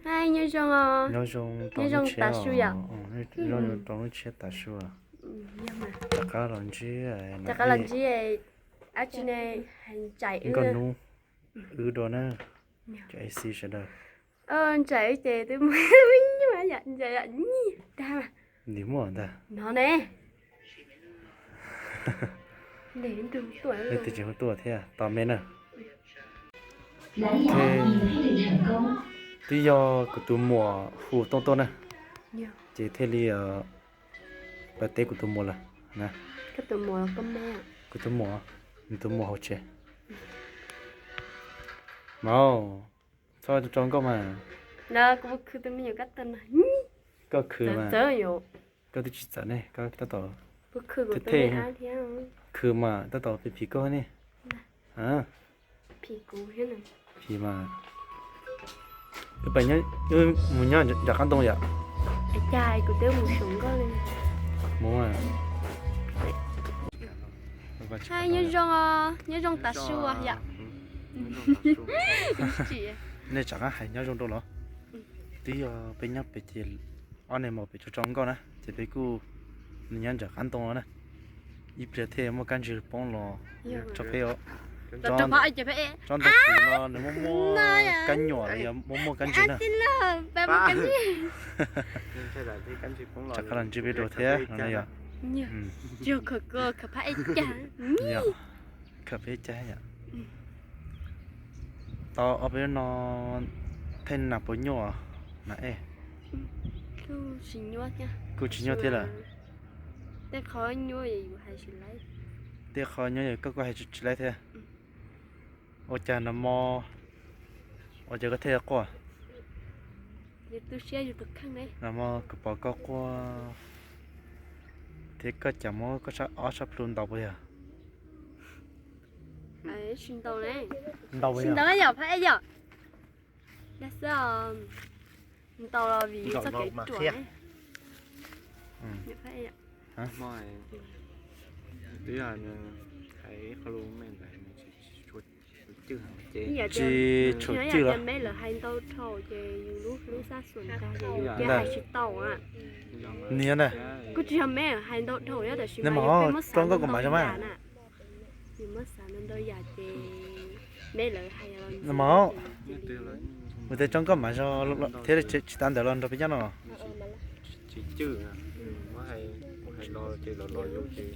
Nyob zoo, nyob zoo tas su yom. Nyob zoo rau lub tshiab tas su. Rov qab los ntsib, rov qab los ntsib, ab tsi ne, hais ntsais wb, nkauj hnub wb dua na, cov A C sawv daws. Ntsais wb ces twb muaj nyuaj yom, ntsais yom, nyij tag mas. Ntim muaj ntag. No ne. Leej twg tseem hu tuaj thiab tos me na. Twb yog kuv tus muam hu tooj tuaj na, ces thiaj li pab teb kuv tus muam lawm. Kuv tus muam, nws tus muam hauv tsev. Mas txhob tso nkauj mas. Koj khwv mas, koj twb tsis txawm ne, koj tab tom thej thej, khwv mas tab tom phim phim koj ne. Phim mas, wb pab, wb mus nyob nram qab ntoo yom. Mus, nyob zoo, nyob zoo tas su yom. Nej rov qab hais nyob zoo rau los. Twb yog peb nyob pem ces ob niag maum pem tso tso nkauj na ces peb kuj nyob nram qab ntoo no na. Ib pliag thiaj muaj kab ntswg poob los tso peb os. Tsob ntoo no nws muaj muaj kab nyuam los yog muaj muaj kab ntswg na. Rov qab los ntsib peb dua thiab no na yom. Khawm peb cag yom. Tau ob peb no theej nas puas nyuaj na es? Kuj tsis nyuaj thiab lawm. Tej qho nyuaj yog koj kuj hais tsis laib thiab. Ua cas no mo, ua cas koj thiaj quaj? No mo kuv pom koj quaj thiab koj cas muab koj ob sab plhu ntaus puas yog? Ntaus puas yog? Ntaus los vim txoj kev ruam. Tsis tshuav cwj lawm. Meb lawv hais ntau dhau ces yus lub lub xab xuas ntag ces yus thiaj hais tsis tau. Niam na, kuj tsis yog meb lawv hais ntau dhau os, tab sis mas yus pheej muab xav ntau ntau yam na. Yus muab xav ntau ntau yam ces meb lawv hais os. Mus tias tso nkauj mas zog thiab tsis tas ntawd los nrog peb nyob no. Tsis cwj, hais los ces los los yus ces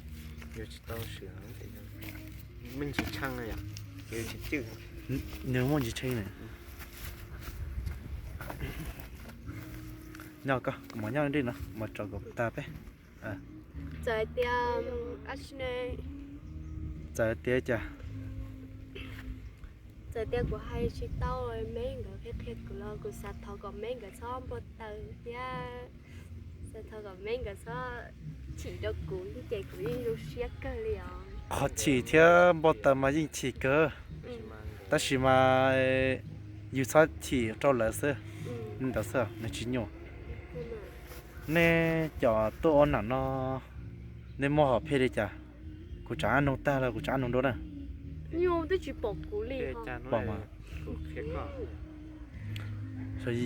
yus tsis tau sim, me ntsis tshee yom, ces tsis cwj. Nws muaj ntsis tshee na. Nyob koj, kuv mam nyob nrim no, mam tso kom tag peb. Txawm tias, txawm tias cas? Txawm tias kuv hais tsis tau, meb nkawd qhia qhia kuv los kuv xav thov kom meb nkawd txhob npau taws thiab, xav thov kom meb nkawd txhob chim rau kuv ces kuv yeej zoo siab kawg li os. Qhov chim thiab npau taws mas yeej chim kawg, tab sis mas yus txhob chim rau lawv xwb. Ntawd xwb nws tsis nyuaj. Nej cov tuaj ua nam no, nej muaj hom phiaj li cas? Kuv tsam ab nug tag los kuv tsam ab nug dua na. Pom mas,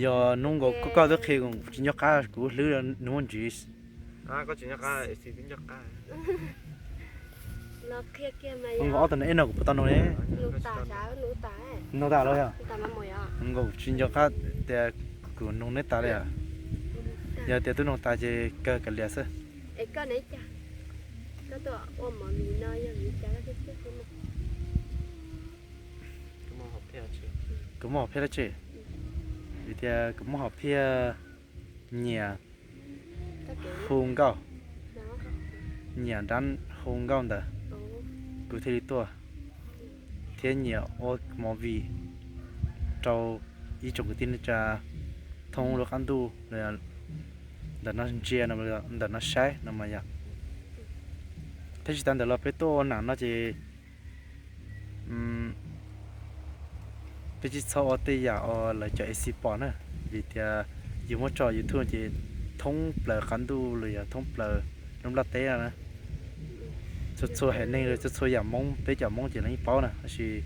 yog hnub nkaus koj twb qhia kuv tsis nco qab kuv hlwb nws muaj ntsis. Nkaus ob tug no ib no kuv puas tau nug ne? Nug tas los yog? Nkaus tsis nco qab tias kuv nug neb tas li os. Yog tias twb nug tas ces kawg kav liam xwb. Kuv muaj hom phiaj dab tsi? Vim tias kuv muaj hom phiaj nyiam hu nkauj, nyiam dab hu nkauj ntawd, kuv thiaj li tuaj, thiab nyiam ua movie rau ib tsoom kwv tij neej tsa thoob lub qab ntuj, ntawm no ntsia no, ntawm no saib no mas yog. Thiab tsis tas ntawd los peb tuaj ua nam no ces peb tsis txhob ua tej yam uas lawv cov A C pom na, vim tias yus muab tso YouTube ces thoob plaws qab ntuj los yog thoob plaws lub nplaj teb na. Txhua txhua haiv neeg, txhua txhua yam Hmoob, peb cov Hmoob ces lawv yeej paub na, tab sis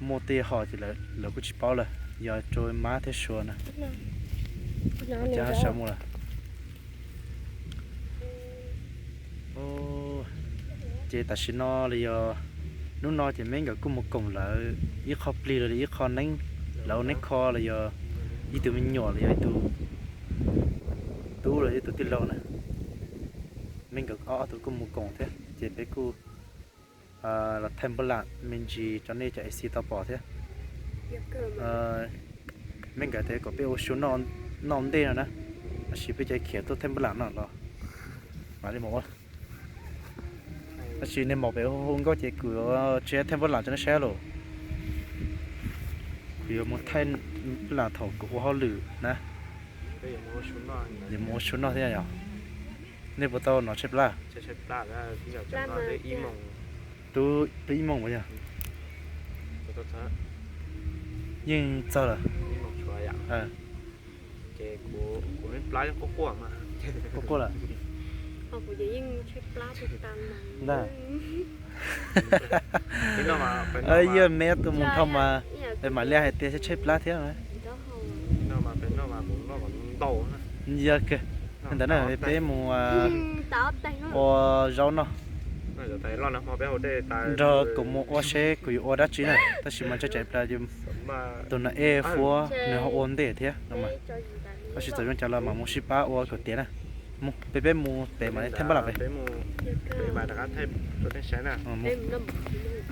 muaj tej hom ces lawv kuj tsis paub lawm. Yog rau mab thiab sua na. Cas sawv mus lawm. Ces tam sim no los yog hnub no ces me nkawd kuj mus koom lawv ib qho plig los yog ib qho neeb, lawv ua neeb kho los yog ib tug me nyuam los yog ib tug tub los yog ib tug tij laug na. Me nkawd ob tug kuj mus koom thiab ces peb kuj los thaij npaj lam me ntsis rau nej cov A C tau pom thiab. Me nkawd tias kom peb ua su noj ntej no na, tab sis peb cov khiav tuaj thaij npaj lam no los mam li mus ua. Tab sis nej maum pem hu nkauj ces kuv tsis thaij npaj lam rau nej saib lawm. Kuv yuav mus thaij npaj lam thaum kuv ua hauj lwm na. Yuav mus ua su noj thiab yog. Nej puas tau nov tshaib plab? Twb ib moos puas yog? Yeej txog lawm. Quaj quaj lawm. Ntag. Yog me tus mus dhau mas peb mam li hais tias tshaib plab thiab. Yog kawg. Ntawm no peb mus ua zaub noj. Nrog kuv mus ua seb kuv yuav ua dab tsi na, tab sis mas tshaib tshaib plab. Tus no ej huab nws ho ua ntej thiab no mas. Tab sis txawm zoo cas los mas mus sib pab ua kom tiav na. Mus peb, peb mus pem mam li thaij npaj lam pem.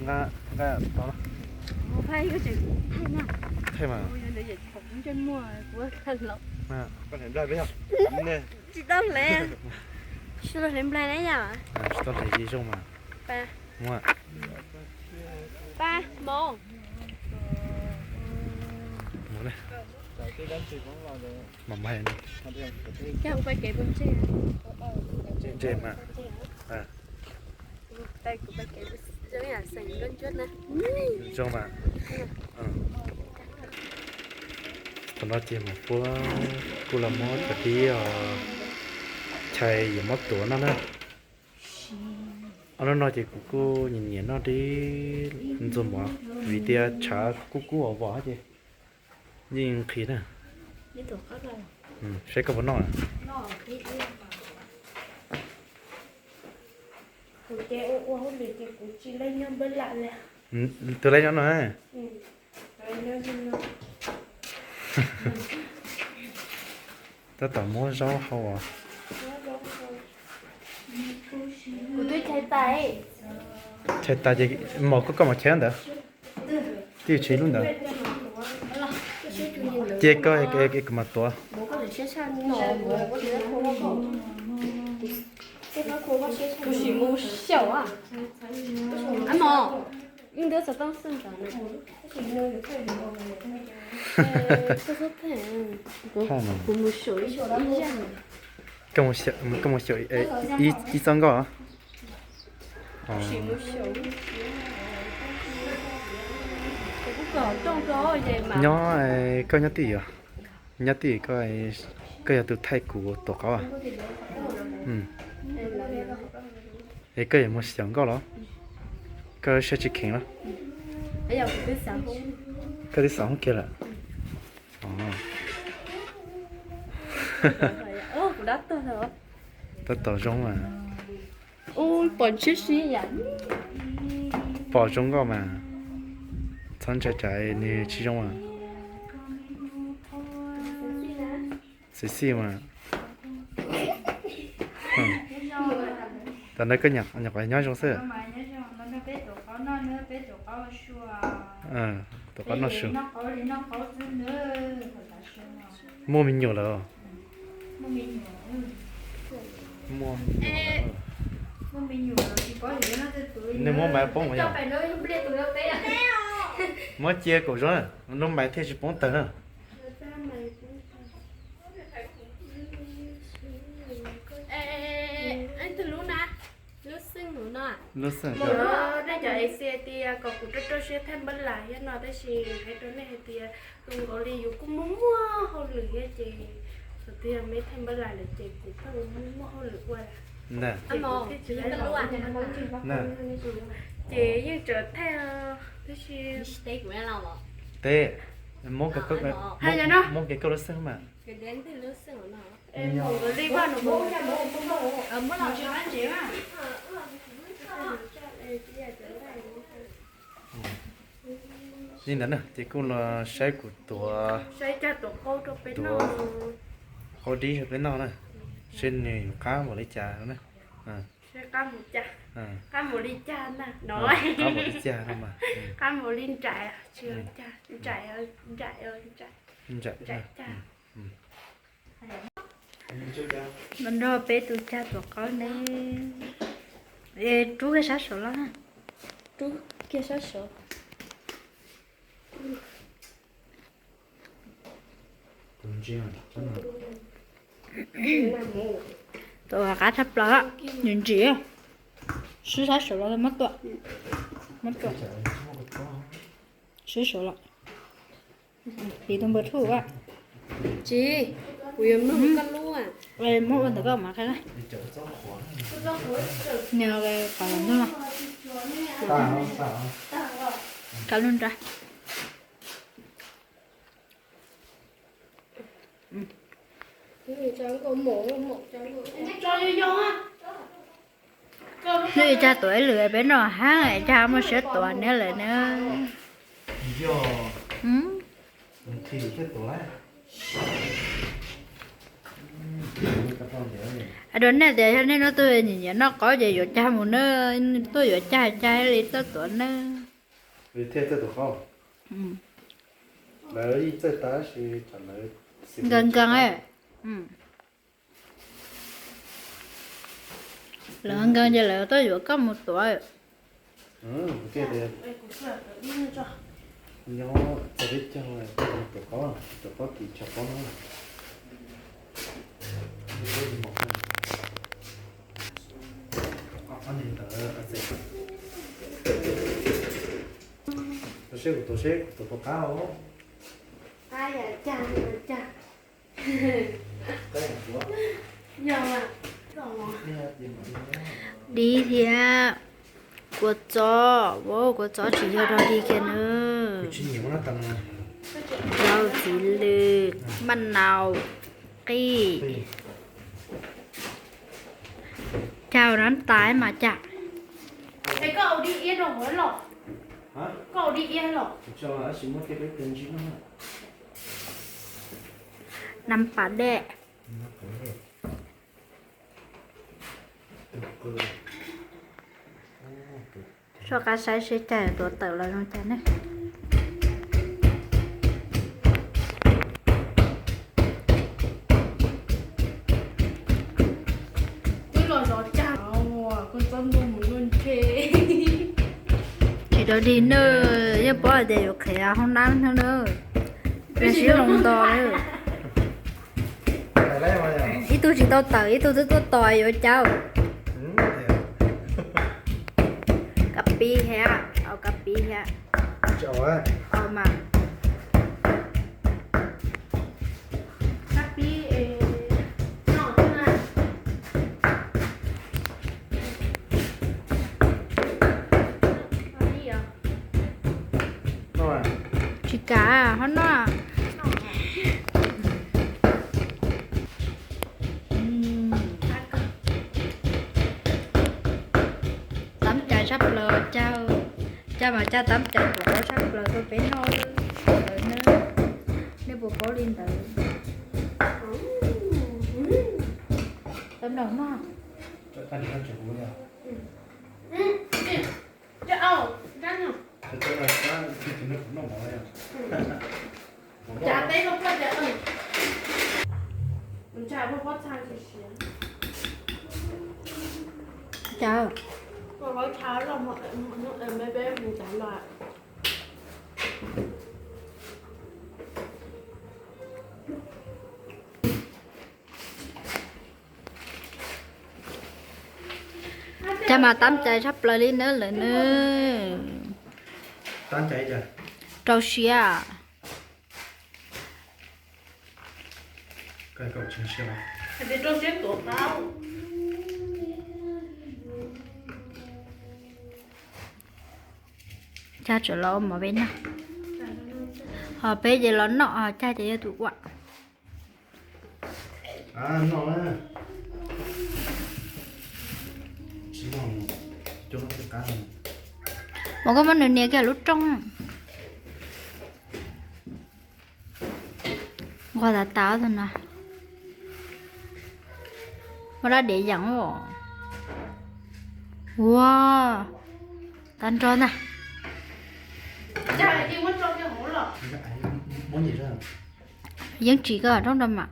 Nqa, nqa tau. Thaij mas. Tsis tau hle, tsis tau hle nplai na yom. Tsis tau hle zoo mas. Mus. Mus na. Mas mas. Ntse mas. Zoo mas. Thaum no ces mas puab kuj los muab cov dib os, chais yuav muab tuav noj na. Ob hnub no ces kuv kuj nyiam nyiam noj dib ntxuag mov vim tias tshav kub kub vos vos ces yeej nqhis na. Saib koj puas noj. Tus leb nyob no. Tab tom muab zaub hau os. Chais tas ces mos koj, koj mam chais ntawd. Twb yuav tshuav ib lub ntawd. Cia koj es kuv mam tuav. Koj mus xyaum ib txoj nkoj. Nyob, koj nyob twj ywm, nyob twj ywm, koj yog tus thaij kuv tuav qaub. Es koj yuav mus xyaum nkoj los? Koj siab tsis kheev los? Koj twb xav hoob kiag lawm. Tab tom zoo mas. Pom zoo nkauj mas. Txhob ntshai tsam nws tsis zoo mas. Xis xij mas. Tam no koj nyuam qhuav nyob zoo xwb. Tuav qaub noj su. Muaj me nyuam lawm. Muaj me nyuam. Nej muab maiv poob yog? Muab cia kom zoo, lub maiv thiaj tsis poob tawg na. Lub xeej, nej cov A C tias kom kuv rau rau siab thaij npaj lam thiab no, tab sis hais rau nej hais tias tus nkaus li yus kuj muaj muaj hauj lwm thiab ces thaum twg yog me thaij npaj lam lawm ces kuv pheej muaj muaj hauj lwm ua lawm. Ces yeej tseem thaij, tab sis teb, Muab, muab kev koj lub xeej mas. Li ntawd na ces kuj los saib kuv tuav, tuav qaub dib rau peb noj na, seb nws yuav qab npaum li cas na. Qab npaum li cas no, qab npaum li cas no mas, qab npaum li nraim, nraim, nraim. Mas nrog peb tus cag tuav qaub ne, rub kiag sab saud los, rub kiag sab saud. Tuav qab tshaj plaws, ntsim ntsim. Swb sab saud los muab tua, muab tua. Swb saud los. Piv tus npawg thuj a. Tsis, kuv yuav mloog koj lub. Muab ua ntawm koj mas qhia na. Nws qhov ntawd no. Kav lub nra. Hnub ib cag tuav ib lwm peb noj hab, ib cag muaj siab tuav neb lawm na. Rau nej tias yog nej hnub tuaj nyiam nyiam noj qaub ces yuav cag mus na, tuaj yuav cag cag li tuaj tuav na. Nkees nkees. Lawv nkees ces lawv tuaj yuav koj mus tuav. Nyob txog peb caug, tuav qaub, tuav qaub kis tshav pob no. Seb kuv tuav seb kuv tuav puas qab os. Dib thiab kua txob, kua txob tsis yog dog dig kiag na. Rau txiv lws, maj nau, qij. Cag nab tas mas cag. Nam pas dej. Soj qab saib seb cag tuav tawm los zoo cas ne. Tsis dog dig na, yeej paub hais tias yuav qhia hoob nab no na. Sib loo nto na. Ib tug tsis tau tawm, ib tug twb tuaj tos yuav caum. Kab pib thiab, au kab pib thiab. Au mas. Tsis kam, ho noj. Tab cai tshaj plaws, cag mas cag tab cai tuav qaub tshaj plaws rau peb noj lawm na. Nej puas paub li ntawd? Tab nrog noj. Cas Cag mas tab cai tshaj plaws li nawb lawm nawb. Rau siab. Cag tsuas los ua mov peb noj. Peb ces los noj, caj ces yog tus ua. Mas koj muab nws nias kiag lub rooj. Nquag tas tas tus no. Muaj dab dev yeem os. Ua, tag nrho ntag. Yeej tsis koj rooj rau mam.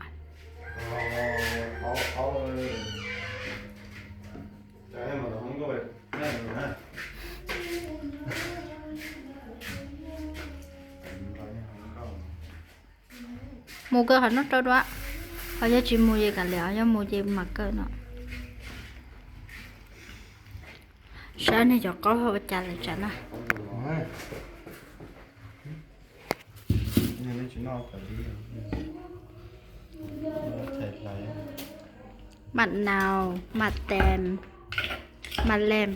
Mus kawg qhov no rau dua. Ho yog tsis mus ces kav liam, yog mus ces mam kawg no. Saib nej cov qaub hau ua cas lawm tsam no. Mặn nàu, mặn tèm, mặn lem,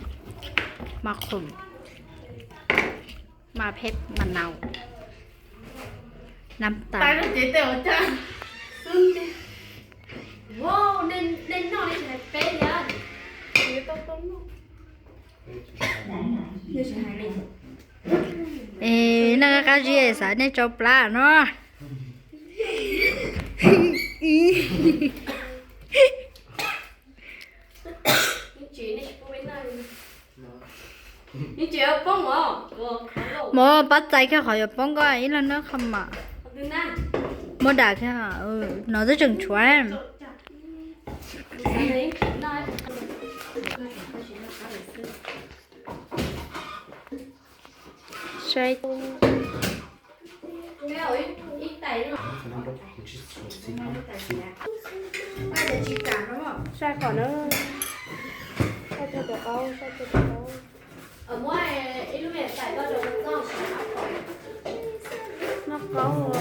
mặn khủng, mặn phép, mặn nàu, năm tàu. Es noj qab zib xav nej tsau plab no. Mov pab txais kiag qhov yuav poob koj ib leeg nab qho mam. Muab dam kiag, no twb tseem tshuav. Saib. Saib qhov na. Saib cov qaub, saib cov qaub. Noj qaub.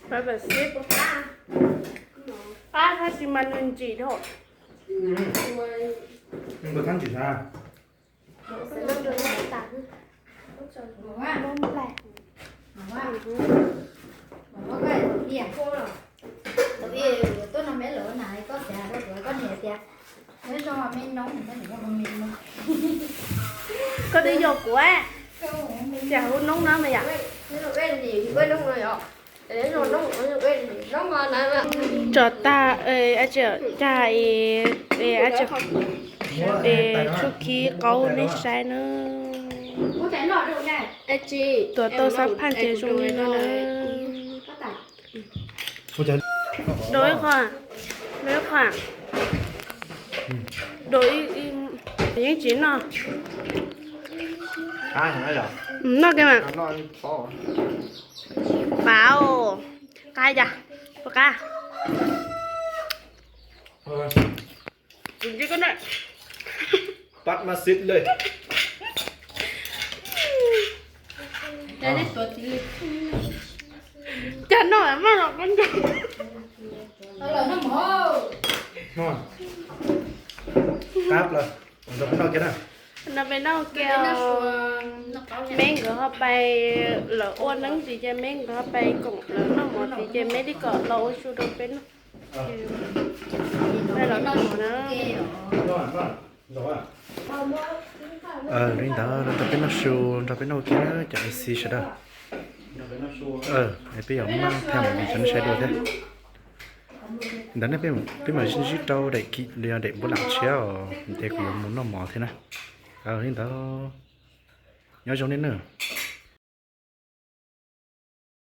Pab pam xib. Qab tab sis mas nws ntsim dhau. Koj twb yog kuv tias hub noob no mas yom. Tso tag, cas tsuj khib qaub nej saib na. Tuav tau xab phaj ces zoo li no na. Dua ib qho, dua ib qho, dua ib, yeej tsis noj. Noj kiag mas. Pab, qab cas, puas qab? Pab mas xwb li. Cas noj mas los koj nco. Qab lawm, nrog peb noj kiag na. Nrog peb noj kiag. Meb nkawd ho pais, lawv ua neeb ntsis ces meb nkawd ho pais koom lawv noj mov ntsis ces meb li kom los ua su rau peb noj. Los noj mov na. Li ntawd nrog peb noj su, nrog peb noj ua ke na cov A C sawv daws. Es peb yuav maj tham mus rau nej saib dua thiab. Ntawd ne peb mam sib ntsib rau daim, los yog daim npua lam tshiab os, ces kuv yuav mus noj mov thiab na. Li ntawd, nyob zoo nej nawb.